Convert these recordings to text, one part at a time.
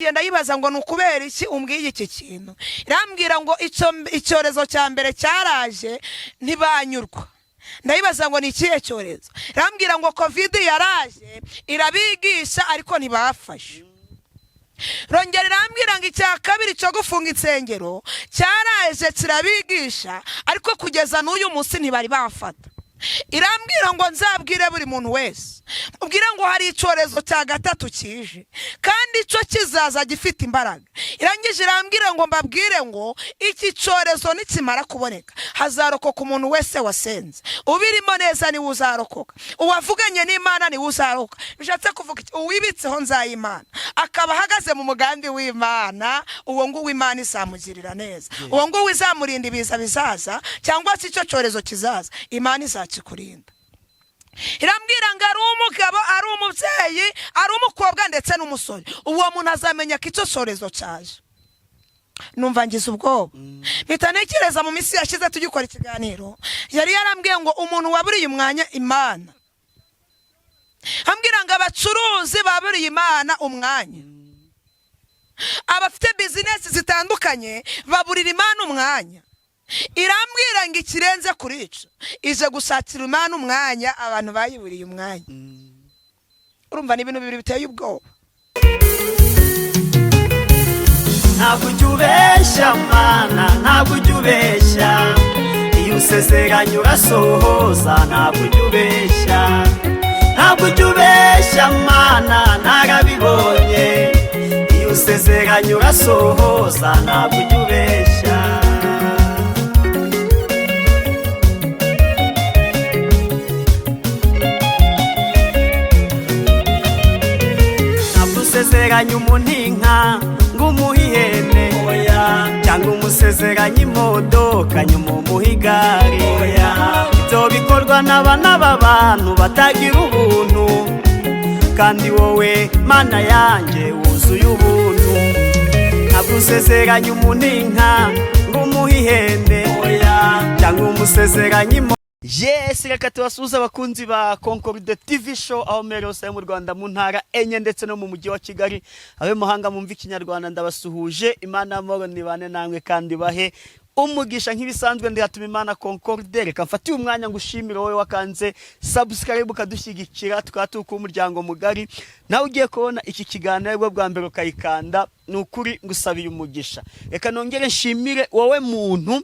Genda yibaza ngo ni ukubera iki umbwiye iki kintu? Irambwira ngo icyorezo cya mbere cyaraje ntibanyurwa. Ndayibaza ngo ni ikihe cyorezo? Irambwira ngo COVID yaraje irabigisha ariko ntibafashe. Rongera irambwira ngo icya kabiri cyo gufunga insengero cyaraje kirabigisha, ariko kugeza n'uyu munsi ntibari bafata. Irambwira ngo nzabwire buri muntu wese, ubwire ngo hari icyorezo cya gatatu kije kandi icyo kizaza gifite imbaraga. Irangije irambwira ngo mbabwire ngo iki cyorezo nikimara kuboneka hazarokoka umuntu wese wasenze, ubirimo neza niwe uzarokoka, uwavuganye n'Imana niwe uzarokoka. Bishatse kuvuga iki? Uwibitseho nzayimana akaba ahagaze mu mugambi w'Imana, uwo nguwo Imana izamugirira neza, uwo nguwo izamurinda ibiza bizaza cyangwa se icyo cyorezo kizaza, Imana izakikurinda. Irambwira ngo ari umugabo, ari umubyeyi, ari umukobwa ndetse n'umusore, uwo muntu azamenya ko icyo cyorezo cyaje. Numva ngize ubwoba, mpita ntekereza mu minsi yashize tugikora ikiganiro, yari yarambwiye ngo umuntu waburiye umwanya Imana, ambwira ngo abacuruzi baburiye Imana umwanya, abafite bizinesi zitandukanye baburira Imana umwanya. Irambwira ngo ikirenze kuri icyo, ije gushakira Imana umwanya abantu bayiburiye umwanya. Urumva ni ibintu bibiri biteye ubwoba. Ntabwo ujya ubeshya Mana, ntabwo ujya ubeshya. Iyo usezeranye urasohoza, ntabwo ujya ubeshya. Ntabwo ujya ubeshya Mana, narabibonye. Iyo usezeranye urasohoza, ntabwo ujya ubeshya. Ntabwo usezeranye umuntu inka ngo umuhe ihene, oya, cyangwa umusezeranye imodoka nyuma umuhe igare, oya. Ibyo bikorwa n'abana b'abantu batagira ubuntu, kandi wowe Mana yanjye wuzuye ubuntu. Ntabwo usezeranye umuntu inka ngo umuhe ihene, oya, cyangwa umusezeranye imodoka. Yes, reka tubasuhuze abakunzi ba Concorde TV Show aho muri hose mu Rwanda, mu ntara enye ndetse no mu mujyi wa Kigali. Abe muhanga mumva Ikinyarwanda, ndabasuhuje. Imana y'amahoro nibane namwe kandi bahe umugisha. Nk'ibisanzwe ndi hatuma Imana Concorde. Reka mfate uyu mwanya ngushimire wowe wakanze subscribe ukadushyigikira, tukaba turi umuryango mugari. Nawe ugiye kubona iki kiganiro aribwo bwa mbere ukayikanda, ni ukuri ngusabiye umugisha. Reka nongere nshimire wowe muntu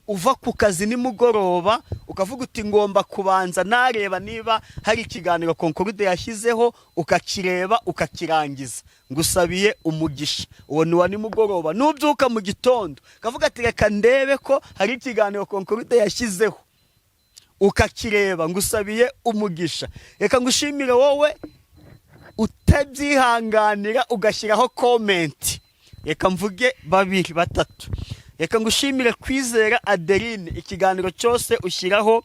uva ku kazi nimugoroba ukavuga uti ngomba kubanza nareba niba hari ikiganiro Concorde yashyizeho, ukakireba ukakirangiza, ngusabiye umugisha. Uwo ni uwa nimugoroba. Nubyuka mu gitondo ukavuga ati reka ndebe ko hari ikiganiro Concorde yashyizeho, ukakireba, ngusabiye umugisha. Reka ngushimire wowe utabyihanganira ugashyiraho comment. Reka mvuge babiri batatu. Reka ngushimire Kwizera Adeline, ikiganiro cyose ushyiraho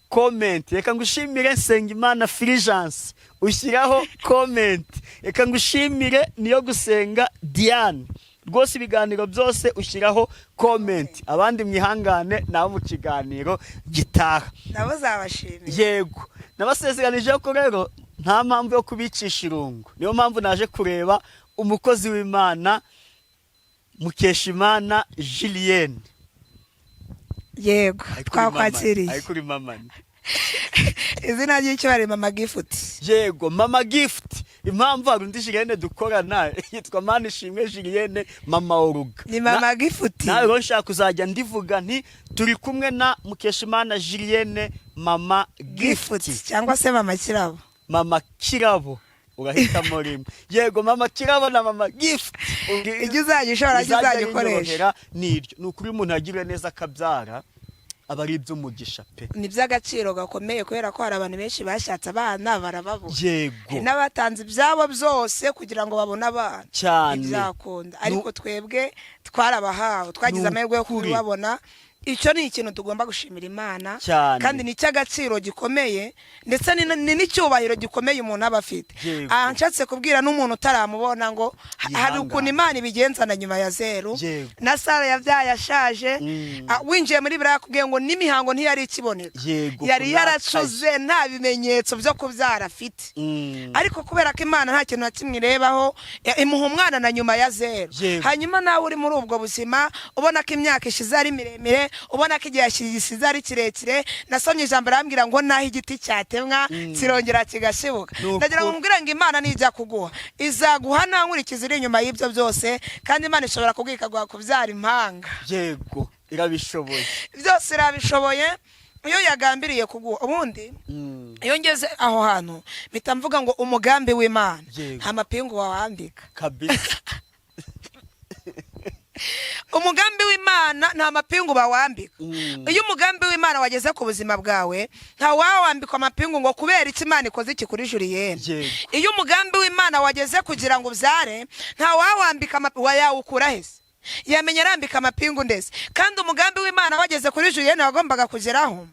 comment. Reka ngushimire Nsengimana Fulgence, ushyiraho comment. Reka ngushimire Niyo Gusenga Diane, rwose ibiganiro byose ushyiraho comment. Abandi mwihangane, nabo mu kiganiro gitaha. Nabo zabashimiye. Yego, nabasezeranije ko rero nta mpamvu yo kubicisha irungu, niyo mpamvu naje kureba umukozi w'Imana Mukeshimana Julienne. Yego, twakwakiriye. Ari kuri mama. Izina ry'icyubahiro Mama Gift. Yego, Mama Gift. Impamvu hari undi Julienne dukorana yitwa Manishimwe Julienne, Mama Oruga. Ni Mama Gift. Nawe rero nshaka kuzajya ndivuga nti turi kumwe na Mukeshimana Julienne, Mama Gift. Gift cyangwa se Mama Kirabo. Mama Kirabo, urahitamo rimwe. Yego, Mama Kirabo na Mama Gift. Ibyo uzajya ushobora, ibyo uzajya ukoresha. Niryo ni ukuri, umuntu yagiriwe neza akabyara aba ari iby'umugisha pe. Ni iby'agaciro gakomeye kubera ko hari abantu benshi bashatse abana barababura. Hari n'abatanze ibyabo byose kugira ngo babone abana. Cyane. Ntibyakunda, ariko twebwe twarabahawe, twagize amahirwe yo Nukuri. kubibabona. Icyo ni ikintu tugomba gushimira Imana Cyane. kandi ni icy'agaciro gikomeye, ndetse ni n'icyubahiro gikomeye umuntu aba afite. Aha nshatse kubwira n'umuntu utaramubona ngo hari Yihangane. ukuntu Imana ibigenzana nyuma ya zeru. Na Sara yabyaye ashaje. Winjiye muri Bibiliya yakubwiye ngo n'imihango ntiyari ikiboneka. Yari Kunakaye. yaracuze, nta bimenyetso byo kubyara afite. Ariko kubera ko Imana nta kintu na kimwe irebaho, imuha umwana na nyuma ya zeru. Hanyuma nawe uri muri ubwo buzima, ubona ko imyaka ishize ari miremire, ubona ko igihe gishize ari kirekire, nasomye ijambo rambwira ngo naho igiti cyatemwa kirongera kigashibuka. Ni Ndagira ngo ukuri. nkubwire ngo Imana nijya kuguha, izaguha nta nkurikizi iri inyuma y'ibyo byose, kandi Imana ishobora kuguha ikaguha kubyara impanga. Yego, irabishoboye. Byose irabishoboye iyo yagambiriye kuguha. Ubundi iyo ngeze aho hantu mpita mvuga ngo umugambi w'Imana nta mapingu wawambika. Umugambi w'Imana nta mapingu bawambika. Iyo umugambi w'Imana wageze ku buzima bwawe, nta wawambikwa amapingu ngo kubera iki Imana ikoze iki kuri Juliyene. Iyo umugambi w'Imana wageze kugira ngo ubyare, nta wawambika amapingu. Wayawukura hese? Yamenya arambika amapingu ndetse kandi umugambi w'Imana wageze kuri Juliyene wagombaga kugeraho.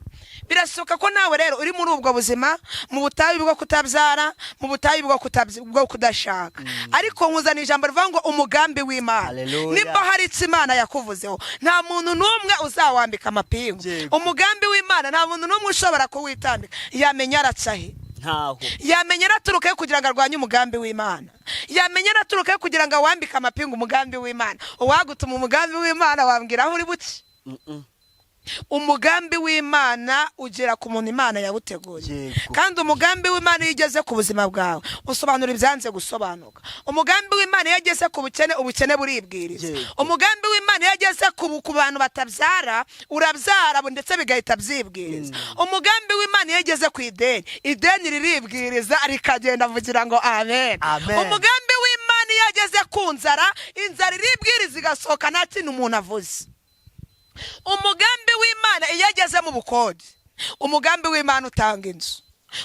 Birashoboka ko nawe rero uri muri ubwo buzima, mu butayu bwo kutabyara, mu butayu bwo kudashaka, ariko nkuzana ijambo rivuga ngo umugambi w'Imana, Hallelujah. nimba hari icyo Imana yakuvuzeho, nta muntu n'umwe uzawambika amapingu. Umugambi w'Imana nta muntu n'umwe ushobora kuwitambika. Yamenya araca he? Ntaho. Yamenya araturuka he kugira ngo arwanye umugambi w'Imana? Yamenya araturuka he kugira ngo awambike amapingu umugambi w'Imana? Uwagutuma umugambi w'Imana wambwira aho uri buce? Mm-mm. Umugambi w'Imana ugera ku muntu Imana yawuteguye. Kandi umugambi w'Imana iyo ugeze ku buzima bwawe usobanura ibyanze gusobanuka. Umugambi w'Imana iyo ageze ku bukene, ubukene buribwiriza. Umugambi w'Imana iyo ageze ku bantu batabyara, urabyara ndetse bigahita byibwiriza. Umugambi w'Imana iyo ageze ku ideni, ideni riribwiriza rikagenda. Vugira ngo amen. Amen. Umugambi w'Imana iyo ageze ku nzara, inzara iribwiriza igasohoka nta kintu umuntu avuze. Umugambi w'Imana iyo ageze mu bukode, umugambi w'Imana utanga inzu.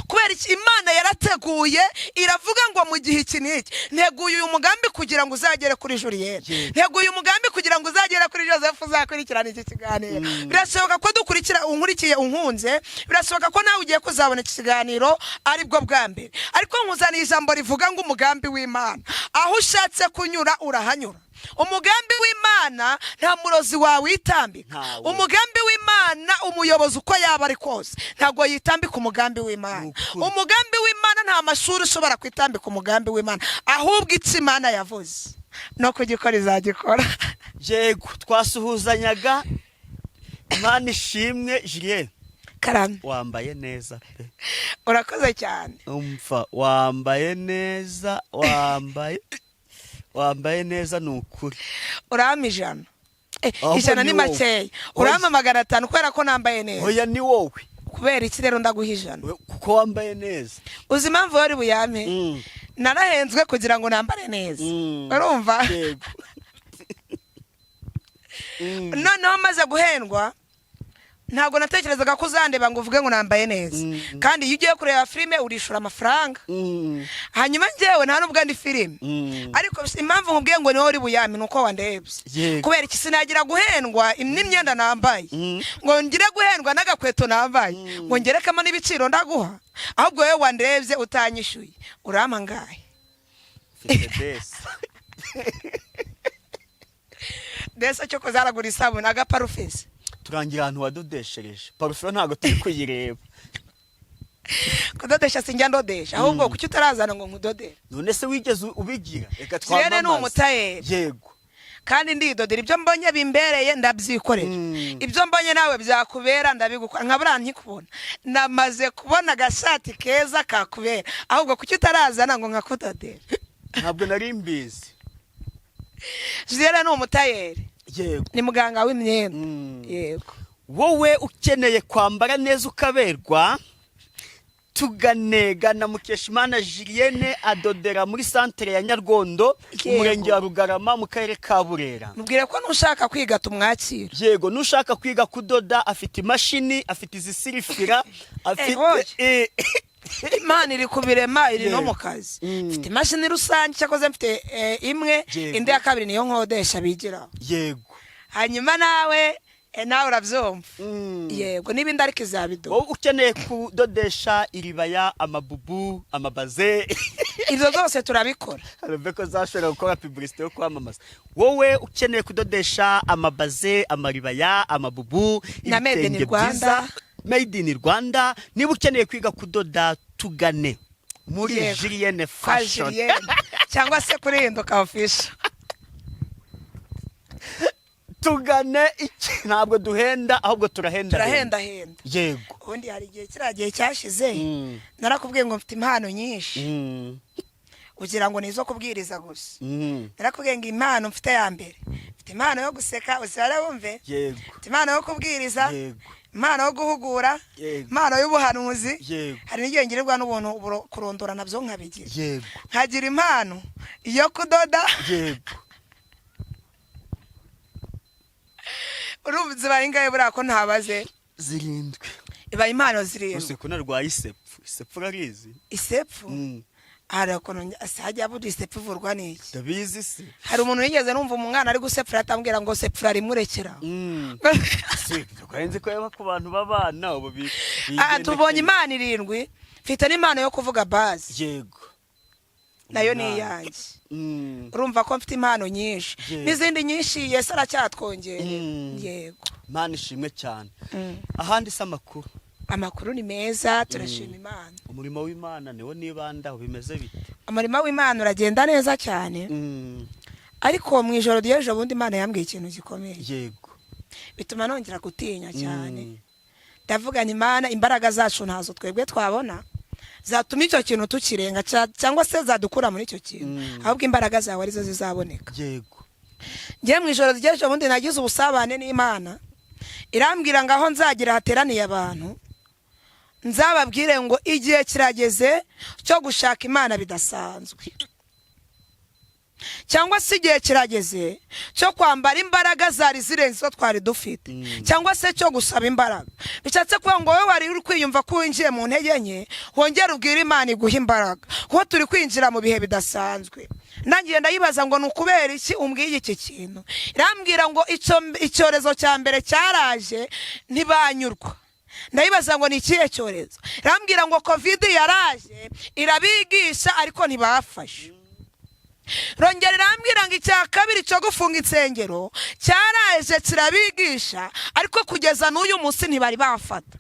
Kubera iki? Imana yarateguye, iravuga ngo mu gihe iki n'iki nteguye uyu mugambi kugira ngo uzagere kuri Juliyene, nteguye umugambi kugira ngo uzagere kuri Joseph uzakurikirana iki kiganiro. Birashoboka ko dukurikira, unkurikiye, unkunze, birashoboka ko nawe ugiye kuzabona iki kiganiro aribwo bwa mbere, ariko nkuzaniye ijambo rivuga ngo umugambi w'Imana aho ushatse kunyura urahanyura. Umugambi w'Imana nta murozi wawitambika. Ntawe. Umugambi w'Imana, umuyobozi uko yaba ari kose ntabwo yitambika umugambi w'Imana. Ni ukuri. Umugambi w'Imana nta mashuri ushobora kwitambika umugambi w'Imana, ahubwo icyo Imana yavuze no kugikora izagikora. Yego, twasuhuzanyaga. Imana ishimwe, Julien. Karame. Wambaye neza pe. Urakoze cyane. Umva, wambaye neza, wambaye neza, ni ukuri. Urampa 100. Ahubwo 100 ni ni wowe. makeya, urampa 500 kubera ko nambaye neza. Oya, ni wowe. Kubera iki rero ndaguha 100? Kuko wambaye neza. Uzi impamvu wari buyampe? Narahenzwe kugira ngo nambare neza. Urumva? Yego. Noneho maze guhendwa, ntabwo natekerezaga ko uzandeba ngo uvuge ngo nambaye neza. Kandi iyo ugiye kureba filime urishura amafaranga. Hanyuma njyewe nta nubwo ndi filime. Ariko impamvu nkubwiye ngo niwowe uri buyampe ni uko wandebye. Kubera iki? Sinagira guhendwa n'imyenda nambaye, ngo ngire guhendwa n'agakweto nambaye, ngo ngerekemo n'ibiciro ndaguha. Ahubwo wowe wandebye utanyishyuye, urampa ngahe? Mfite desi. Ndetse cyo kuzaragura isabune, agaparufesi. Turangira ahantu wadodeshereje. Parufe ntabwo turi kuyireba. Kudodesha sinjya ndodesha. Ahubwo kuki utarazana ngo nkudodere? None se wigeze ubigira? Reka Sirene ni twamamaze. umutayeri. Kandi ndidodera. Ibyo mbonye bimbereye ndabyikorera. Ibyo mbonye nawe byakubera ndabigukora. Nka buriya nkikubona namaze kubona agashati keza kakubera. Ahubwo kuki utarazana ngo nkakudodere? Ntabwo nari mbizi. Sirene ni umutayeri. Ni muganga w'imyenda. Yego. Wowe ukeneye kwambara neza ukaberwa, tugane. Gana Mukeshimana Julienne, adodera muri santere ya Nyargondo, umurenge wa Rugarama, mu karere ka Burera. Mubwire ko nushaka kwiga tumwakira. Yego, nushaka kwiga kudoda afite imashini, afite izisirifira, afite Oya. Imana iri kubirema, iri no mu kazi. Mfite imashini rusange, cyakoze mfite imwe, indi ya kabiri niyo nkodesha bigiraho. Hanyuma nawe Nawe urabyumva. Yego, n'ibindi ariko izabiduha. Wowe ukeneye kudodesha iribaya, amabubu, amabaze, Ibyo byose turabikora. Harumve ko zashobora gukora publicité yo kwamamaza. Wowe ukeneye kudodesha amabaze, amaribaya, amabubu, Na made in ibitenge Rwanda. byiza, made in Rwanda, niba ukeneye kwiga kudoda, tugane muri Julienne Kwa Fashion. Julienne cyangwa se kuri Hinduka Official. Tugane iki, ntabwo duhenda, ahubwo turahenda. Turahendahenda. Ubundi hari igihe, kiriya gihe cyashize, narakubwiye ngo mfite impano nyinshi, ugira ngo ni izo kubwiriza gusa. Narakubwiye ngo impano mfite ya mbere, mfite impano yo guseka, usare wumve. Mfite impano yo kubwiriza, impano yo guhugura, impano y'ubuhanuzi. Hari n'igihe ngirirwa n'ubuntu kurondora nabyo nkabigira. Nkagira impano yo kudoda. Urumva zibaye ingahe buriya ko ntabaze? 7. Ibaye impano 7. Use ko narwaye isepfu, isepfu urabizi? Isepfu? Hari ukuntu hajya buriya isepfu ivurwa n'iki? Ndabizi se. Hari umuntu yigeze numva umwana ari gusepfura atambwira ngo sepfura rimurekera. Si twari nzi ko yaba ku bantu b'abana ubu Ah, tubonye impano 7. Mfite n'impano yo kuvuga bazi. Nayo ni 8. iyanjye. Urumva ko mfite impano nyinshi n'izindi nyinshi Yesu aracyatwongerera. Yego. Imana ishimwe cyane. Ahandi se amakuru? Amakuru ni meza, turashima Imana. Umurimo w'Imana niwo nibandaho, bimeze bite? Umurimo w'Imana uragenda neza cyane. Ariko mu ijoro ry'ejo bundi Imana yambwiye ikintu gikomeye, bituma nongera gutinya cyane. Ndavuga nti: "Imana, imbaraga zacu ntazo twebwe twabona zatuma icyo kintu tukirenga cyangwa se zadukura muri icyo kintu, ahubwo imbaraga zawe arizo zizaboneka." Njye mu ijoro ry'ejo bundi nagize ubusabane n'Imana, irambwira ngo aho nzagira hateraniye abantu nzababwire ngo igihe kirageze cyo gushaka Imana bidasanzwe, cyangwa se igihe kirageze cyo kwambara imbaraga zari zirenze izo twari dufite, cyangwa se cyo gusaba imbaraga. Bishatse kuvuga ngo wowe wari uri kwiyumva ko winjiye mu ntege nke, wongere ubwire Imana iguhe imbaraga, kuko turi kwinjira mu bihe bidasanzwe. Nangiye ndayibaza ngo ni ukubera iki umbwiye iki kintu? Irambwira ngo icyorezo cya mbere cyaraje ntibanyurwa. Ndayibaza ngo ni ikihe cyorezo? Irambwira ngo COVID yaraje irabigisha ariko ntibafashe. Rongera irambwira ngo icya kabiri cyo gufunga insengero cyaraje kirabigisha, ariko kugeza n'uyu munsi ntibari bafata.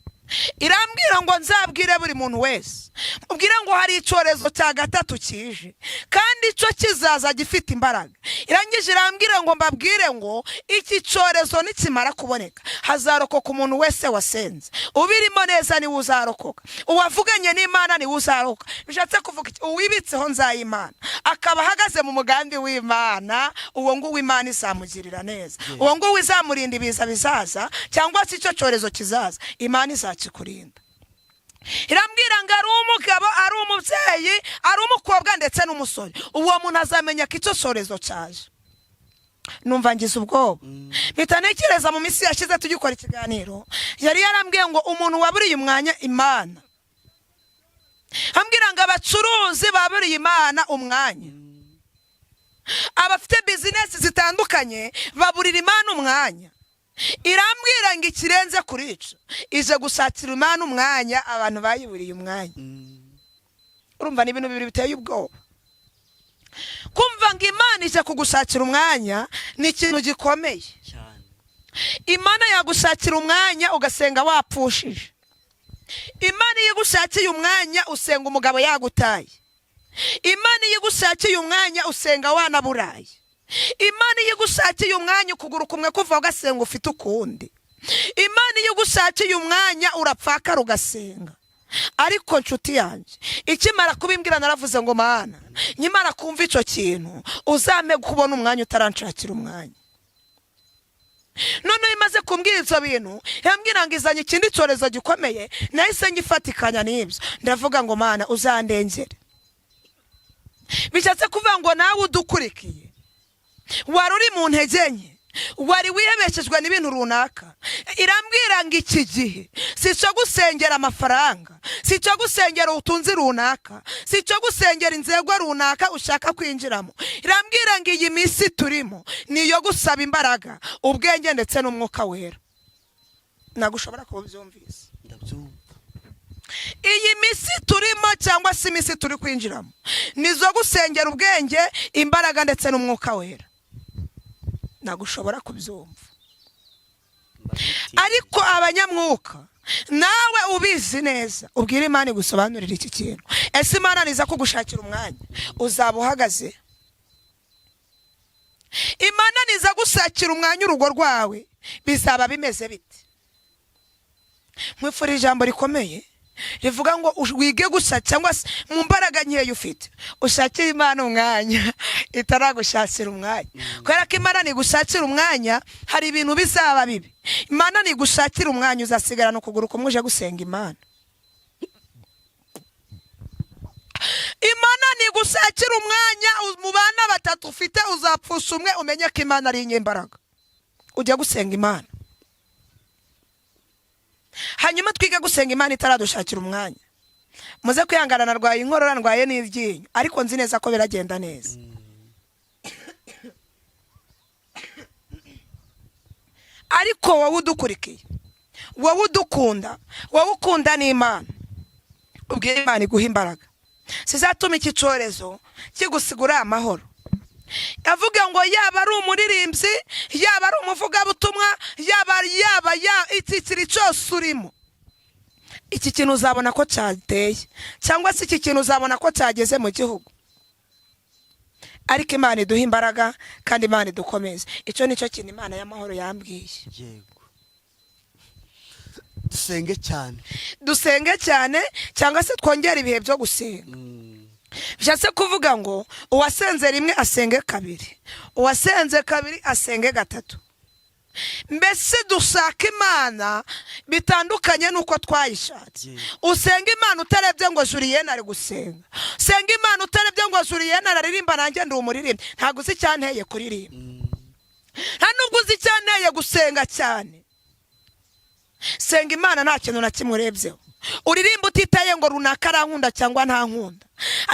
Irambwira ngo nzabwire buri muntu wese, ubwire ngo hari icyorezo cya gatatu kije, kandi icyo kizaza gifite imbaraga. Irangije irambwira ngo mbabwire ngo iki cyorezo nikimara kuboneka hazarokoka umuntu wese wasenze, ubirimo neza niwe uzarokoka, uwavuganye n'Imana niwe uzarokoka. Bishatse kuvuga iki? Uwibitseho nzayimana akaba ahagaze mu mugambi w'Imana, uwo nguwo Imana izamugirira neza, uwo nguwo izamurinda ibiza bizaza cyangwa se icyo cyorezo kizaza, Imana izakikurinda. Irambwira ngo ari umugabo, ari umubyeyi, ari umukobwa ndetse n'umusore, uwo muntu azamenya ko icyo cyorezo cyaje. Numva ngize ubwoba, mpita ntekereza mu minsi yashize tugikora ikiganiro, yari yarambwiye ngo umuntu waburiye umwanya Imana, ambwira ngo abacuruzi baburiye Imana umwanya, abafite bizinesi zitandukanye baburira Imana umwanya. Irambwira ngo ikirenze kuri ico, ije gushakira Imana umwanya abantu bayiburiye umwanya. Urumva ni ibintu bibiri biteye ubwoba. Kumva ngo Imana ije kugushakira umwanya ni ikintu gikomeye. Cyane. Imana yagushakira umwanya ugasenga wapfushije. Imana iyo igushakiye umwanya usenga umugabo yagutaye. Imana iyo igushakiye umwanya usenga wanaburaye. Imana iyo igushakiye umwanya ukuguru kumwe kuva ugasenga ufite ukundi. Imana iyo igushakiye umwanya urapfakara ugasenga. Ariko nshuti yanjye, ikimara kubimbwira naravuze ngo: "Mana, nkimara kumva icyo kintu uzampe kubona umwanya utaranshakira umwanya." Noneho imaze kumbwira ibyo bintu, yambwira ngo izanye ikindi cyorezo gikomeye, nahise ngifatikanya n'ibyo, ndavuga ngo: "Mana, uzandengere." Bishatse kuvuga ngo nawe udukurikiye wari uri mu ntege nke, wari wihebeshejwe n'ibintu runaka, irambwira ngo iki gihe si icyo gusengera amafaranga, si icyo gusengera ubutunzi runaka, si icyo gusengera inzego runaka ushaka kwinjiramo. Irambwira ngo iyi minsi turimo ni iyo gusaba imbaraga, ubwenge ndetse n'Umwuka Wera. Ntabwo ushobora kuba ubyumvise. Ndabyumva. Iyi minsi turimo, cyangwa se iminsi turi kwinjiramo, ni izo gusengera ubwenge, imbaraga ndetse n'umwuka wera. Ntabwo ushobora kubyumva. Ariko abanyamwuka, nawe ubizi neza, ubwire Imana igusobanurire iki kintu. Ese Imana niza kugushakira umwanya, uzaba uhagaze? Imana niza gushakira umwanya urugo rwawe, bizaba bimeze bite? Nkwifurije ijambo rikomeye rivuga ngo wige gusa, cyangwa se mu mbaraga nkeya ufite ushakire Imana umwanya itaragushakira umwanya, kubera ko Imana nigushakira umwanya hari ibintu bizaba bibi. Imana nigushakira umwanya, uzasigarana ukuguru kumwe uje gusenga Imana. Imana nigushakira umwanya, mu bana batatu ufite uzapfusha umwe, umenye ko Imana ari inyembaraga, ujya gusenga Imana. Hanyuma twige gusenga Imana itaradushakira umwanya. Muze kwihangana, narwaye inkorora, ndwaye n'iryinyo, ariko nzi neza ko biragenda neza. Ariko wowe udukurikiye, wowe udukunda, wowe ukunda n'Imana, ubwire Imana iguha imbaraga zizatuma iki cyorezo kigusigura amahoro. Avuga ngo yaba ari umuririmbyi, yaba ari umuvugabutumwa, yaba yaba ya icyiciro cyose urimo, iki kintu uzabona ko cyateye, cyangwa se iki kintu uzabona ko cyageze mu gihugu. Ariko Imana iduha imbaraga kandi Imana idukomeze. Icyo ni cyo kintu Imana y'amahoro yambwiye. Yego, dusenge cyane. Dusenge cyane, cyangwa se twongere ibihe byo gusenga. Bishatse kuvuga ngo uwasenze rimwe asenge kabiri, uwasenze kabiri asenge gatatu. Mbese dushaka Imana bitandukanye n'uko twayishatse. Usenga Imana utarebye ngo Juliyene ari gusenga, usenga Imana utarebye ngo Juliyene araririmba, nanjye ndi umuririmbyi. Ntabwo uzi icyanteye kuririmba, nta nubwo uzi icyanteye gusenga cyane. Senga Imana nta kintu na kimwe urebyeho, uririmba utitaye ngo runaka arankunda cyangwa ntankunda.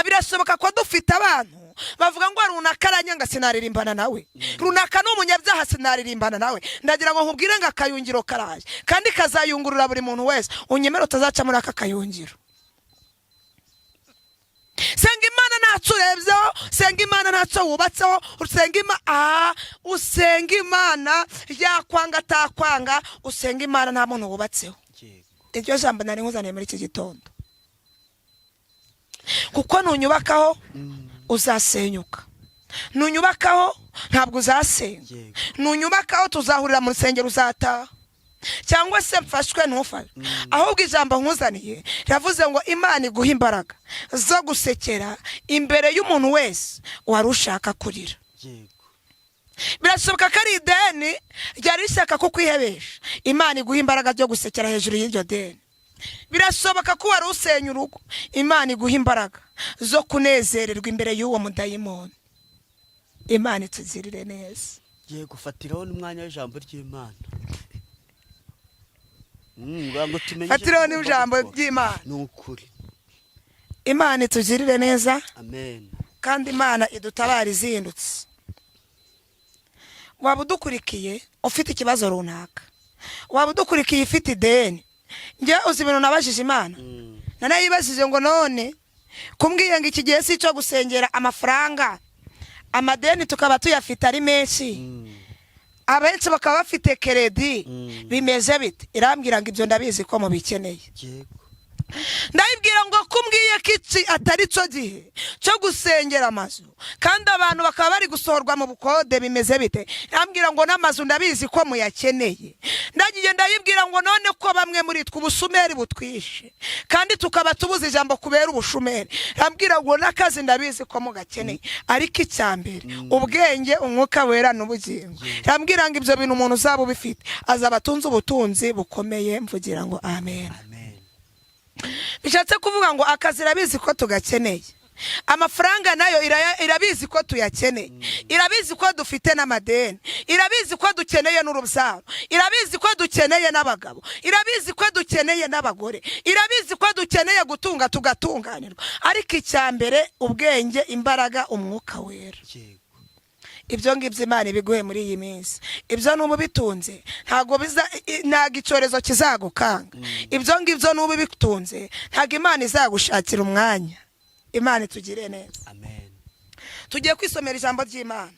Birashoboka ko dufite abantu bavuga ngo runaka aranyanga sinaririmbana nawe, runaka ni umunyabyaha sinaririmbana nawe. Ndagira ngo nkubwire ngo akayungiro karaje kandi kazayungurura buri muntu wese. Unyemere utazaca muri aka kayungiro. Senga Imana ntacyo urebyeho, senga Imana ntacyo wubatseho, usenga Imana yakwanga atakwanga, usenga Imana nta muntu wubatseho. Iryo jambo nari nkuzaniye muri iki gitondo, kuko nunyubakaho uzasenyuka, nunyubakaho ntabwo uzasenga, nunyubakaho tuzahurira mu rusengero uzataha, cyangwa se mfashwe ntufashwe. Ahubwo ijambo nkuzaniye riravuze ngo Imana iguha imbaraga zo gusekera imbere y'umuntu wese wari ushaka kurira. Birashoboka ko ari ideni ryari rishaka kukwihebesha, Imana iguha imbaraga zo gusekera hejuru y'iryo deni. Birashoboka ko wari usenya urugo, Imana iguha imbaraga zo kunezererwa imbere y'uwo mudayimoni. Imana itugirire neza. Yego, fatiraho n'umwanya w'ijambo ry'Imana. Ngo tumenye Fatiraho icyo n'ijambo tugomba gukora. ry'Imana. Ni ukuri. Imana itugirire neza. Amen. Kandi Imana idutabare izindutse. Waba udukurikiye ufite ikibazo runaka, waba udukurikiye ufite ideni. Njye uzi ibintu nabajije Imana, nanayibajije ngo none kumbwiye ngo iki gihe si icyo gusengera amafaranga, amadeni tukaba tuyafite ari menshi, abenshi bakaba bafite keredi, bimeze bite? Irambwira ngo ibyo ndabizi ko mubikeneye. Ndayibwira ngo kumbwiye ko iki atari cyo gihe cyo gusengera amazu, kandi abantu bakaba bari gusohorwa mu bukode, bimeze bite? Irambwira ngo n'amazu ndabizi ko muyakeneye. Ndagiye ndayibwira ngo none ko bamwe muri twe ubushumeri butwishe kandi tukaba tubuze ijambo kubera ubushumeri. Irambwira ngo n'akazi ndabizi ko mugakeneye, ariko icya mbere ubwenge, umwuka wera n'ubugingo. Irambwira ngo ibyo bintu umuntu uzaba ubifite azaba atunze ubutunzi bukomeye. Mvugira ngo amen. Bishatse kuvuga ngo akazi irabizi ko tugakeneye, amafaranga nayo irabizi ko tuyakeneye, irabizi ko dufite n'amadeni, irabizi ko dukeneye n'urubyaro, irabizi ko dukeneye n'abagabo, irabizi ko dukeneye n'abagore, irabizi ko dukeneye gutunga tugatunganirwa. Ariko icya mbere ubwenge, imbaraga, umwuka wera. Ibyo ngibyo Imana ibiguhe muri iyi minsi. Ibyo nuba ubitunze, ntabwo biza, ntabwo icyorezo kizagukanga. Ibyo ngibyo nuba ubitunze, ntabwo Imana izagushakira umwanya. Imana itugire neza. Amen. Tugiye kwisomera ijambo ry'Imana.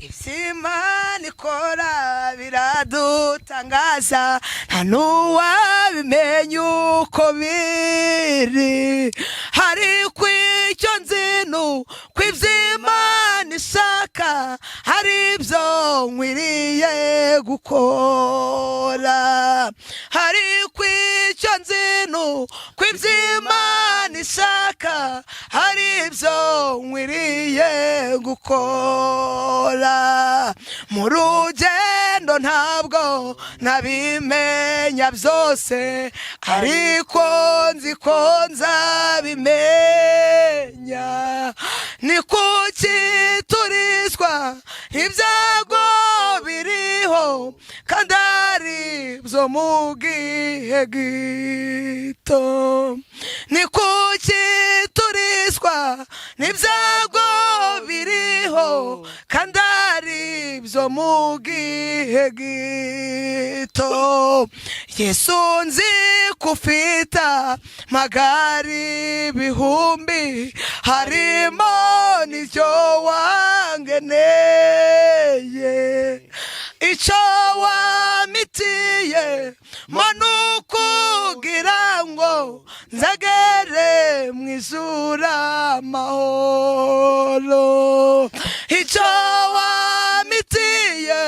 Iby'Imana ikora biradutangaza, nta n'uwabimenya uko biri. Ariko icyo nzi ni uko iby'Imana ishaka hari ibyo nkwiriye gukora. Ariko icyo nzi ni uko iby'Imana ishaka hari ibyo nkwiriye gukora. Mu rugendo ntabwo nabimenya byose, ariko nzi ko nzabimenya. Ni kuki turizwa ibyago biriho kandi ari byo mu gihe gito? Ni kuki turizwa n'ibyago biriho kandi ari byo mu gihe gito? Yesu, nzi ko ufite amagare ibihumbi, harimo n'icyo wangeneye. Icyo wamitiye mo ni ukugira ngo nzagere mu ijuru amahoro. Icyo wamitiye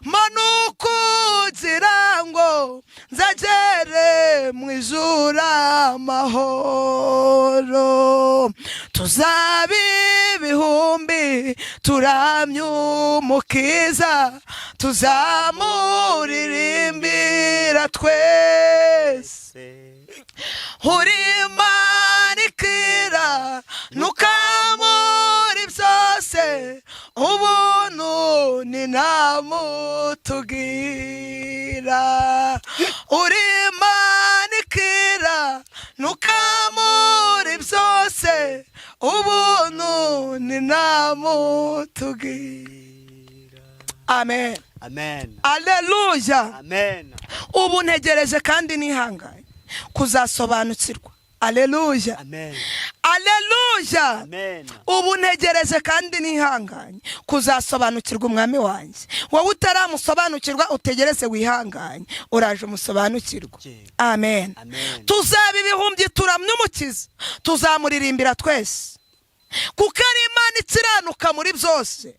mo ni ukugira ngo nzagere mu ijuru amahoro. Tuzaba ibihumbi turamye Umukiza, tuzamuririmbira twese. Urimanikira nukamuri byose, ubuntu ni namutugira. Urimanikira nukamuri byose, ubuntu ni namutugira. Amen. Amen. Aleluya. Amen. Ubu ntegereje kandi nihanganye kuzasobanukirwa. Aleluya. Amen. Aleluya. Amen. Ubu ntegereje kandi nihanganye kuzasobanukirwa Umwami wanjye. Wowe utaramusobanukirwa, utegereze wihanganye, uraje umusobanukirwa. Yego. Amen. Amen. Tuzaba ibihumbi turamye Umukiza, tuzamuririmbira twese, kuko ari Imana ikiranuka muri byose.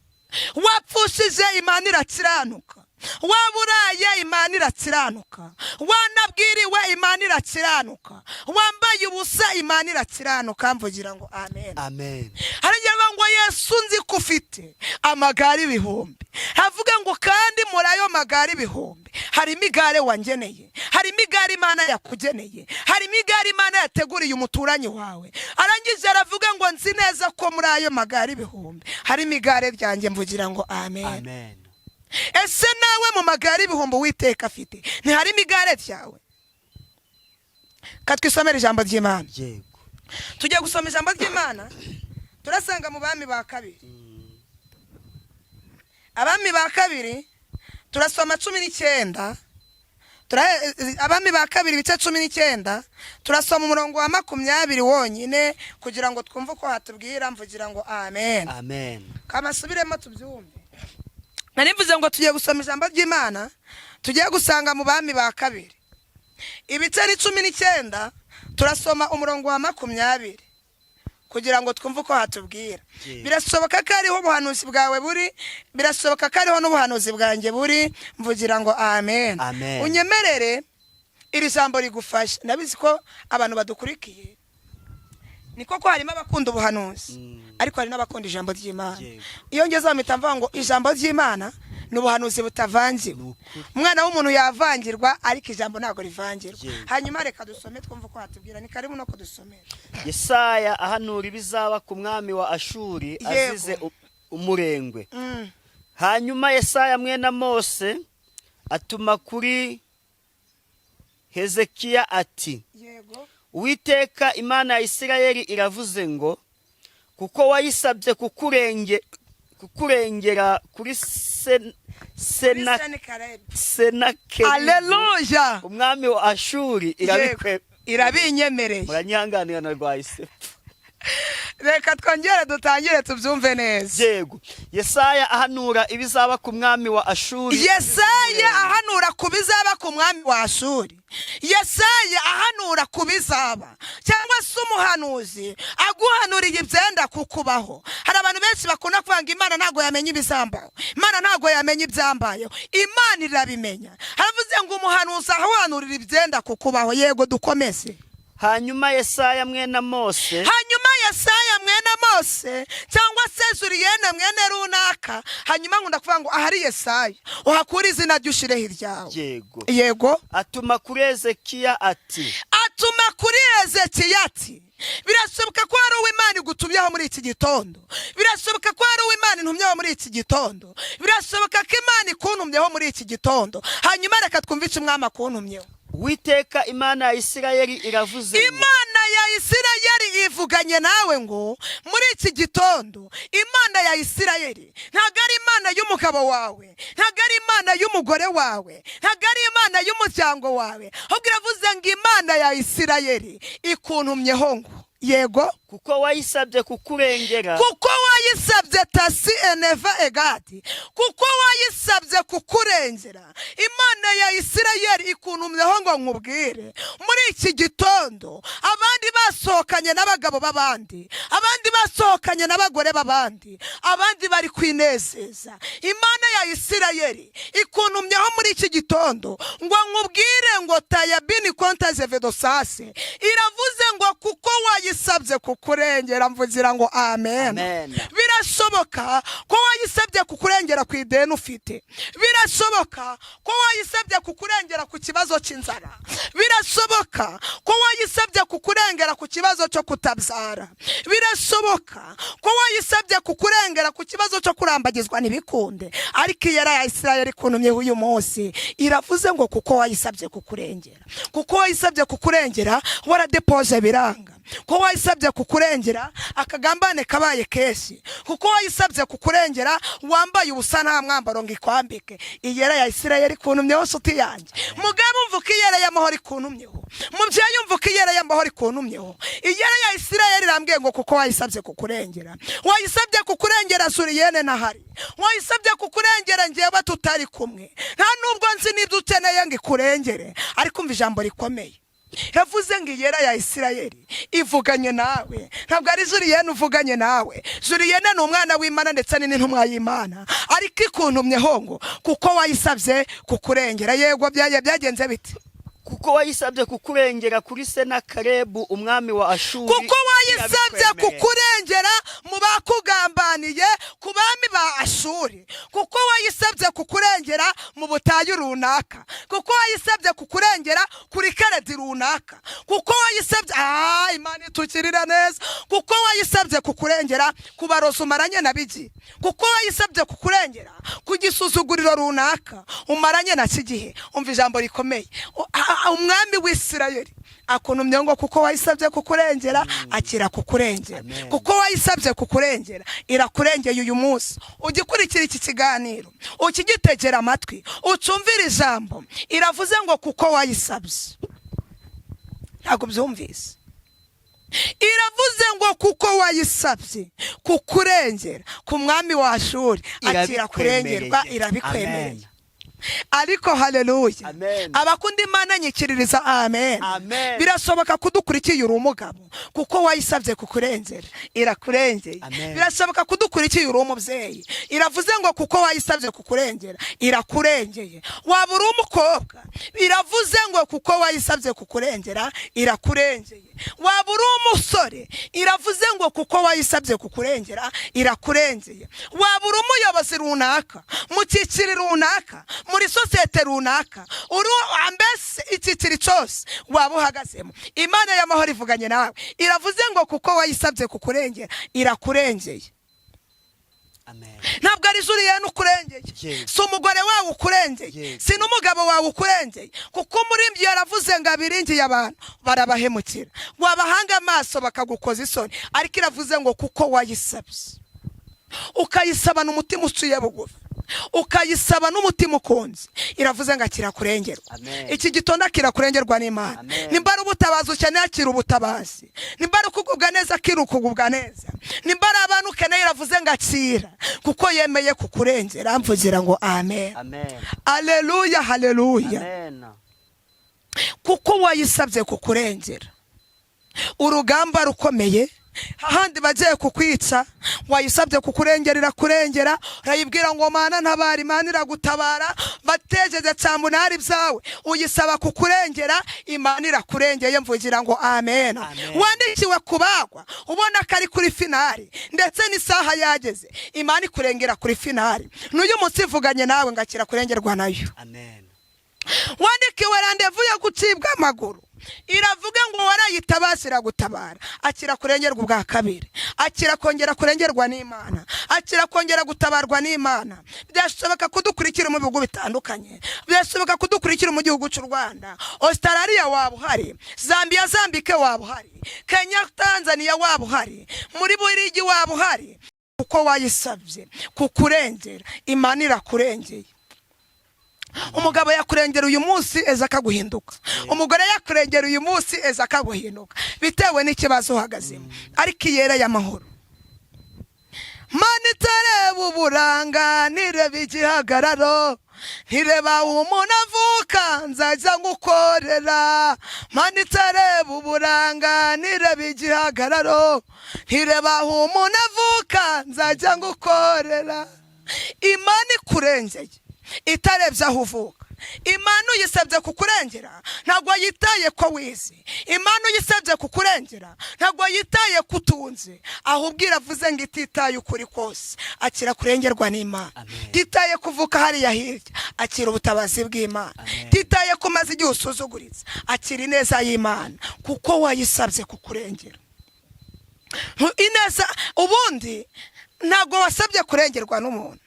Wapfushije, Imana irakiranuka. Waba uraye, Imana irakiranuka. Wanabwiriwe, Imana irakiranuka. Wambaye ubusa, Imana irakiranuka. Mvugira ngo amen. Amen. Haragira ngo: "Yesu, nzi ko ufite amagare ibihumbi." Havuga ngo: "Kandi muri ayo magare ibihumbi harimo igare wangeneye." Harimo igare Imana yakugeneye, harimo igare Imana yateguriye umuturanyi wawe. Arangije aravuga ngo: "Nzi neza ko muri ayo magare ibihumbi harimo igare ryanjye." Mvugira ngo amen. Amen. Ese nawe mu magare ibihumbi Uwiteka afite ntiharimo igare ryawe? Katwisomere ijambo ry'Imana. Yego. Tugiye gusoma ijambo ry'Imana, turasanga mu Bami ba Kabiri. Abami ba Kabiri, turasoma 19. Abami ba Kabiri ibice 19, turasoma umurongo wa 20 wonyine kugira ngo twumve uko hatubwira. Mvugira ngo amen. Amen. Kamasubiremo tubyumve. Nari mvuze ngo tugiye gusoma ijambo ry'Imana, tugiye gusanga mu Bami ba Kabiri ibice ni 19, turasoma umurongo wa 20 kugira ngo twumve uko hatubwira. Yego. Birashoboka ko ariho ubuhanuzi bwawe buri, birashoboka ko ariho n'ubuhanuzi bwanjye buri. Mvugira ngo amen. Amen. Unyemerere iri jambo rigufasha. Ndabizi ko abantu badukurikiye ni koko harimo abakunda ubuhanuzi, ariko hari n'abakunda ijambo ry'Imana. Yego. Iyo ngeze aho mpita mvuga ngo ijambo ry'Imana ni ubuhanuzi butavangiwe. Ni ukuri. Umwana w'umuntu yavangirwa, ariko ijambo ntabwo rivangirwa. Yego. Hanyuma reka dusome twumve uko hatubwira. Ni karibu no kudusomera. Yesaya ahanura ibizaba ku mwami wa Ashuri azize umurengwe. Hanyuma Yesaya mwene Mose atuma kuri Hezekiya ati: "Uwiteka Imana ya Isirayeli iravuze ngo: Kuko wayisabye kukurengera kuri Senakeribu, Aleluya. umwami wa Ashuri, irabikwe. Irabinyemereye. Muranyihanganira, narwaye isepfu. Reka twongere dutangire tubyumve neza. Yego, Yesaya ahanura ibizaba ku mwami wa Ashuri. Yesaya ahanura ku bizaba ku mwami wa Ashuri. Yesaya ahanura ku bizaba, cyangwa se umuhanuzi aguhanuriye ibyenda kukubaho. Hari abantu benshi bakunda kuvuga ngo Imana ntabwo yamenya ibizambaho, Imana ntabwo yamenya ibyambayeho. Imana irabimenya. Haravuze ngo umuhanuzi ahanurira ibyenda kukubaho. Yego, dukomeze. Hanyuma Yesaya mwene Mose. Hanyuma Yesaya mwene Mose, cyangwa se Juriyene mwene runaka. Hanyuma nkunda kuvuga ngo ahari Yesaya uhakure izina rye, ushireho iryawe. Yego. Yego. Atuma kuri Hezekiya ati: Atuma kuri Hezekiya ati: Birashoboka ko hari uwo Imana igutumyeho muri iki gitondo. Birashoboka ko hari uwo Imana intumyeho muri iki gitondo. Birashoboka ko Imana ikuntumyeho muri iki gitondo. Hanyuma reka twumve icyo umwami akuntumyeho. Uwiteka Imana ya Isirayeli iravuze ngo: Imana ya Isirayeli ivuganye nawe ngo muri iki gitondo, Imana ya Isirayeli ntabwo ari Imana y'umugabo wawe, ntabwo ari Imana y'umugore wawe, ntabwo ari Imana y'umuryango wawe, ahubwo iravuze ngo Imana ya Isirayeli ikuntumyeho ngo, yego. Kuko wayisabye kukurengera. Kuko wayisabye, tasi eneva egadi, kuko wayisabye kukurengera. Imana ya Isirayeli ikuntumyeho ngo nkubwire muri iki gitondo: abandi basohokanye n'abagabo b'abandi, abandi basohokanye n'abagore b'abandi, abandi bari kwinezeza, Imana ya Isirayeli ikuntumyeho muri iki gitondo ngo nkubwire ngo tayabini kontazevedosase. Iravuze ngo kuko wayisabye kukurengera. Mvugira ngo amen. Amen. Birashoboka ko wayisabye kukurengera ku ideni ufite. Birashoboka ko wayisabye kukurengera ku kibazo cy'inzara. Birashoboka ko wayisabye kukurengera ku kibazo cyo kutabyara. Birashoboka ko wayisabye kukurengera ku kibazo cyo kurambagizwa ntibikunde. Ariko iyo ya Isirayeli ikuntumyeho uyu munsi, iravuze ngo kuko wayisabye kukurengera, kuko wayisabye kukurengera waradepoje biranga, ko wayisabye kukurengera akagambane kabaye kenshi, kuko wayisabye kukurengera wambaye ubusa nta mwambaro ngo ikwambike, iyera ya Isirayeli ikuntumyeho. Nshuti yanjye, mugabo umva uko iyera y'amahoro ikuntumyeho. Mubyeyi, umva uko iyera y'amahoro ikuntumyeho. Iyera ya Isirayeli irambwiye ngo kuko wayisabye kukurengera, wayisabye kukurengera Suriyene ntahari, wayisabye kukurengera ngewe tutari kumwe, nta nubwo nzi n'ibyo ukeneye ngo ikurengere. Ariko umva ijambo rikomeye yavuze ngo iyera ya Isirayeli ivuganye nawe. Ntabwo ari Juriyene uvuganye nawe. Juriyene ni umwana w'Imana ndetse ni n'intumwa y'Imana, ariko ikuntumyeho ngo kuko wayisabye kukurengera. Yego, byagenze bite? Kuko wayisabye kukurengera kuri Senakeribu umwami wa Ashuri, Kuko wayisabye irabikwemerera. kukurengera mu bakugambaniye, ku bami ba Ashuri, kuko wayisabye kukurengera mu butayu runaka, kuko wayisabye kukurengera kuri crédit runaka, kuko wayisabye, Imana itukirira neza, kuko wayisabye kukurengera ku barozi umaranye na bigi, kuko wayisabye kukurengera ku gisuzuguriro runaka umaranye na kigihe. Umva ijambo rikomeye. Umwami w'Isirayeli akuntumye ngo kuko wayisabye kukurengera, akira kukurengera. Amen. Kuko wayisabye kukurengera, irakurengeye. Uyu munsi ugikurikira iki kiganiro, ukigitegera amatwi, ucumvira ijambo, iravuze ngo kuko wayisabye. Ntabwo byumvise. Iravuze ngo kuko wayisabye kukurengera ku mwami wa Ashuri, akira kurengerwa. Irabikwemereye. Amen. Ariko haleluya. Amen. Abakunda Imana, nyikiririza amen. Amen. Birashoboka kudukurikiye uri umugabo, kuko wayisabye kukurengera, irakurengeye. Amen. Birashoboka kudukurikiye uri umubyeyi, iravuze ngo kuko wayisabye kukurengera, irakurengeye. Waba uri umukobwa, iravuze ngo kuko wayisabye kukurengera, irakurengeye. Waba uri umusore, iravuze ngo kuko wayisabye kukurengera, irakurengeye. Waba uri umuyobozi runaka mu cyiciro runaka, muri sosiyete runaka, uri mbese icyiciro cyose waba uhagazemo, Imana y'amahoro ivuganye nawe, iravuze ngo kuko wayisabye kukurengera, irakurengeye. Amen. Ntabwo ari Juliyene ukurengeye, Yego. si umugore wawe ukurengeye, Yego. si n'umugabo wawe ukurengeye, kuko umurimbyi yaravuze ngo abiringiye abantu barabahemukira, wabahanga amaso bakagukoza isoni. Ariko iravuze ngo kuko wayisabye, ukayisabana umutima uciye bugufi, ukayisaba n'umutima ukunze, iravuze ngo akira kurengerwa. Amen. Iki gitondo akira kurengerwa n'Imana. Amen. Nimba ari ubutabazi ukeneye, akira ubutabazi. Nimba ari ukugubwa neza, akira ukugubwa neza. Nimba ari abantu ukeneye, iravuze ngo akira, kuko yemeye kukurengera. Mvugira ngo amen. Amen. Aleluya, haleluya. Amen. Kuko wayisabye kukurengera urugamba rukomeye, ahandi bagiye kukwica, wayisabye kukurengera, irakurengera. Urayibwira ngo "Mana ntabara", Imana iragutabara. Batejeje cyamunara ibyawe, uyisaba kukurengera, Imana irakurengeye. Mvugira ngo amen. Amen. Wandikiwe kubagwa, ubona ko ari kuri finale, ndetse n'isaha yageze, Imana ikurengera kuri finale. N'uyu munsi ivuganye nawe ngo akira kurengerwa nayo. Amen. Wandikiwe rendez-vous yo gucibwa amaguru, iravuga ngo warayitabaza, iragutabara. Akira kurengerwa ubwa kabiri, akira kongera kurengerwa n'Imana, akira kongera gutabarwa n'Imana. Byashoboka kudukurikira mu bihugu bitandukanye, byashoboka kudukurikira mu gihugu cy'u Rwanda, Australia waba uhari, Zambia, Zambike waba uhari, Kenya, Tanzania waba uhari, muri Burigi waba uhari. Kuko wayisabye kukurengera, Imana irakurengeye. Umugabo yakurengera uyu munsi, ejo akaguhinduka. Umugore yakurengera uyu munsi, ejo akaguhinduka, bitewe n'ikibazo uhagazemo. Ariko iyera y'amahoro, Mana itareba uburanga, ntireba igihagararo, ntireba umuntu avuka, nzajya ngukorera. Mana itareba uburanga, ntireba igihagararo, ntireba aho umuntu avuka, nzajya ngukorera. Imana ikurengeye itarebye aho uvuka. Imana uyisabye kukurengera, ntabwo yitaye ko wize. Imana uyisabye kukurengera, ntabwo yitaye ko utunze, ahubwo iravuze ngo ititaye ukuri kose, akira kurengerwa n'Imana. Amen. Titaye kuvuka hariya hirya, akira ubutabazi bw'Imana. Amen. Titaye ko umaze igihe usuzuguritse, akira ineza y'Imana, kuko wayisabye kukurengera. Ineza ubundi ntabwo wasabye kurengerwa n'umuntu,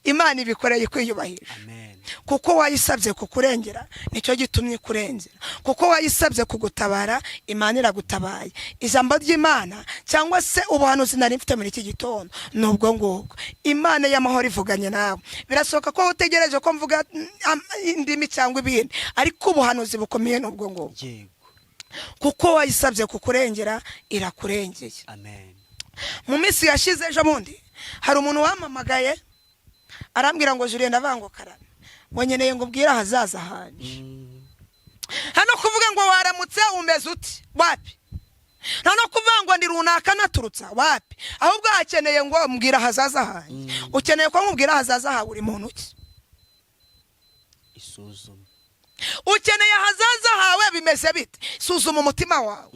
Imana ibikoreye kwiyubahisha. Amen. Kuko wayisabye kukurengera, nicyo gitumye ikurengera. Kuko wayisabye kugutabara, Imana iragutabaye. Ijambo ry'Imana cyangwa se ubuhanuzi nari mfite muri iki gitondo ni ubwo ngubwo. Imana y'amahoro ivuganye nawe. Birashoboka ko utegereje ko mvuga indimi cyangwa ibindi, ariko ubuhanuzi bukomeye ni ubwo ngubwo. Kuko wayisabye kukurengera, irakurengeye. Amen. Mu minsi yashize, ejo bundi, hari umuntu wampamagaye arambwira ngo "Julien", ndavuga ngo "Karame", ngo "nkeneye ngo ubwire ahazaza hanjye." Hano kuvuga ngo "Waramutse, umeze uti?" wapi. Nta no kuvuga ngo "Ndi runaka, naturutsa", wapi. Ahubwo hakeneye ngo "Mbwira ahazaza hanjye". Ukeneye ko nkubwira ahazaza hawe, uri muntu ki? Isuzume. Ukeneye ahazaza hawe bimeze bite? Suzuma umutima wawe.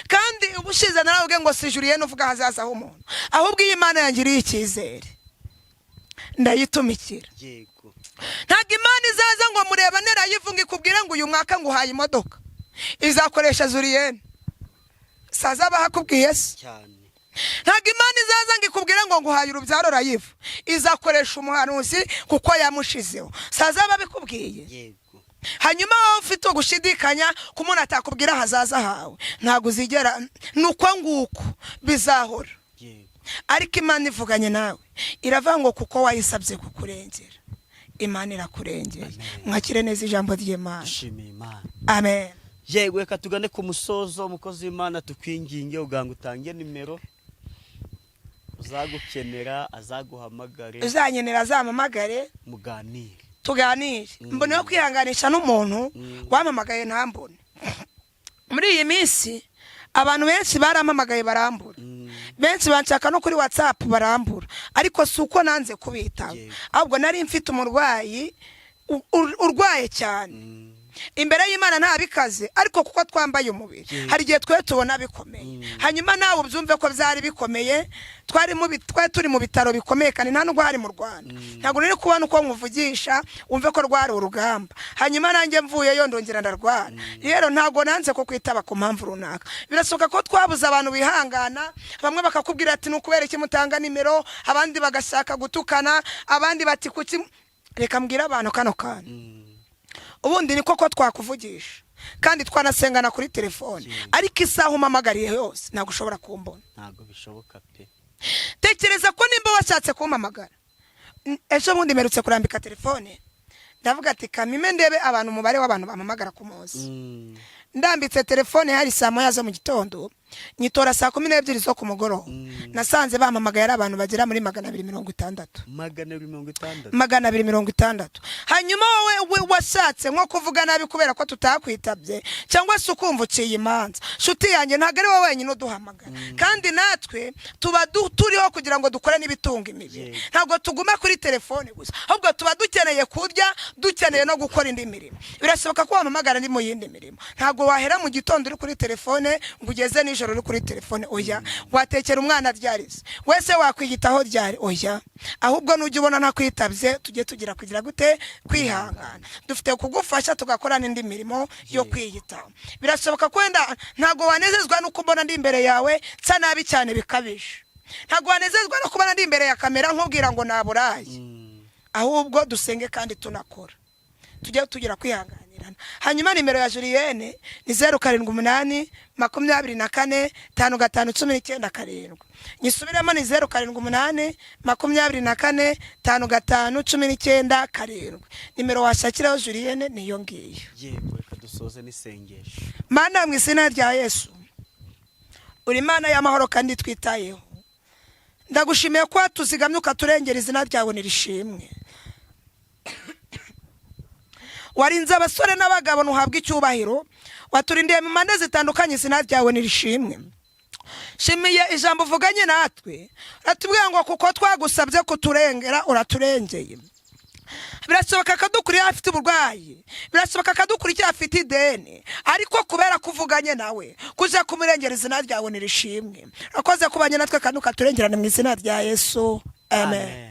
Kandi ubushize nawe ngo si Julien uvuga ahazaza h'umuntu, ahubwo iyo Imana yangiriye icyizere ndayitumikira. Ntabwo Imana izaza ngo mureba nerayivuga ikubwire ngo "Uyu mwaka nguhaye imodoka", izakoresha Julien saza bahakubwiye se? Cyane. Ntabwo Imana izaza ngo ikubwire ngo "Nguhaye urubyaro" rayivu, izakoresha umuhanuzi kuko yamushizeho. Saza babikubwiye? Yego. Hanyuma wowe ufite ugushidikanya ko umuntu atakubwira ahazaza hawe, ntabwo uzigera, ni uko nguko bizahora. Ariko Imana ivuganye nawe, iravuga ngo kuko wayisabye kukurengera, Imana irakurengera. Mwakire neza ijambo ry'Imana. Dushimiye Imana. Amen. Yego, reka tugane ku musozo. Umukozi w'Imana, tukwinginge ugange utange nimero, uzagukenera azaguhamagare. Uzankenera azampamagare. Muganire. Tuganire. Mboneho kwihanganisha n'umuntu wampamagaye ntambone. Muri iyi minsi abantu benshi barampamagaye barambura, benshi banshaka no kuri WhatsApp barambura, ariko si uko nanze kubitaba, ahubwo nari mfite umurwayi urwaye cyane. Imbere y'Imana nta bikaze, ariko kuko twambaye umubiri hari igihe twe tubona bikomeye. Hanyuma nawe ubyumve ko byari bikomeye. Twari turi mu bitaro bikomeye, kandi nta nubwo hari mu Rwanda. Ntabwo nari kubona uko nkuvugisha, wumve ko rwari urugamba. Hanyuma nanjye mvuyeyo ndongera ndarwara. Rero ntabwo nanze ko kwitaba ku mpamvu runaka. Birashoboka ko twabuze abantu bihangana. Bamwe bakakubwira ati: "Ni ukubera iki mutanga nimero?" Abandi bagashaka gutukana, abandi bati: "Kuki?" Reka mbwire abantu kano kantu. Ubundi ni koko twakuvugisha kandi twanasengana kuri telefone, ariko isaha umpamagariye yose ntabwo ushobora kumbona. Ntabwo bishoboka pe. Tekereza ko nimba washatse kumpamagara, ejo bundi mperutse kurambika telefone, ndavuga ati: "Kamime ndebe abantu, umubare w'abantu bampamagara ku munsi." Ndambitse telefone hari saa 1 zo mu gitondo, nyitora saa 12 zo ku mugoroba. Nasanze bampamagaye ari abantu bagera muri 260. 260? 260. Hanyuma wowe we washatse nko kuvuga nabi kubera ko tutakwitabye, cyangwa se ukumva uciye imanza, nshuti yanjye, ntabwo ari wowe wenyine uduhamagara. Kandi natwe tuba turiho kugira ngo dukore n'ibitunga imibiri. Ntabwo tuguma kuri telefone gusa, ahubwo tuba dukeneye kurya, dukeneye no gukora indi mirimo. Birashoboka ko wampamagara ndi mu yindi mirimo. Ntabwo wahera mu gitondo uri kuri telefone ngo ugeze nijoro uri kuri telefone, oya. Watekera umwana ryarize wese, wakwiyitaho ryari? Oya. Ahubwo nujya ubona ntakwitabye, tujye tugira kugira gute? Kwihangana. Dufite kugufasha tugakora n'indi mirimo yo kwiyitaho. Birashoboka ko wenda ntabwo wanezezwa nuko mbona ndi imbere yawe nsa nabi cyane bikabije. Ntabwo wanezezwa no kubona ndi imbere ya kamera nkubwira ngo naburaye. Ahubwo dusenge kandi tunakora, tujye tugira kwihanganirana. Hanyuma nimero ya Julienne ni 0782455197. Nyisubiremo, ni 0782455197. Nimero washakiraho Julienne niyo ngiyo. Yego, reka dusoze n'isengesho. Mana, mu izina rya Yesu, uri Imana y'amahoro kandi twitayeho. Ndagushimiye ko watuzigamye ukaturengera, izina ryawe nirishimwe. Warinze abasore n'abagabo, ntuhabwe icyubahiro. Waturindiye mu mpande zitandukanye, izina ryawe nirishimwe. Shimiye ijambo uvuganye natwe, uratubwira ngo kuko twagusabye kuturengera, uraturengeye. Birashoboka ko adukuriye afite uburwayi, birashoboka ko adukurikiye afite ideni, ariko kubera ko uvuganye nawe kuja kumurengera, izina ryawe nirishimwe. Urakoze kubanye natwe kandi ukaturengerana, mu izina rya Yesu, amen. Amen.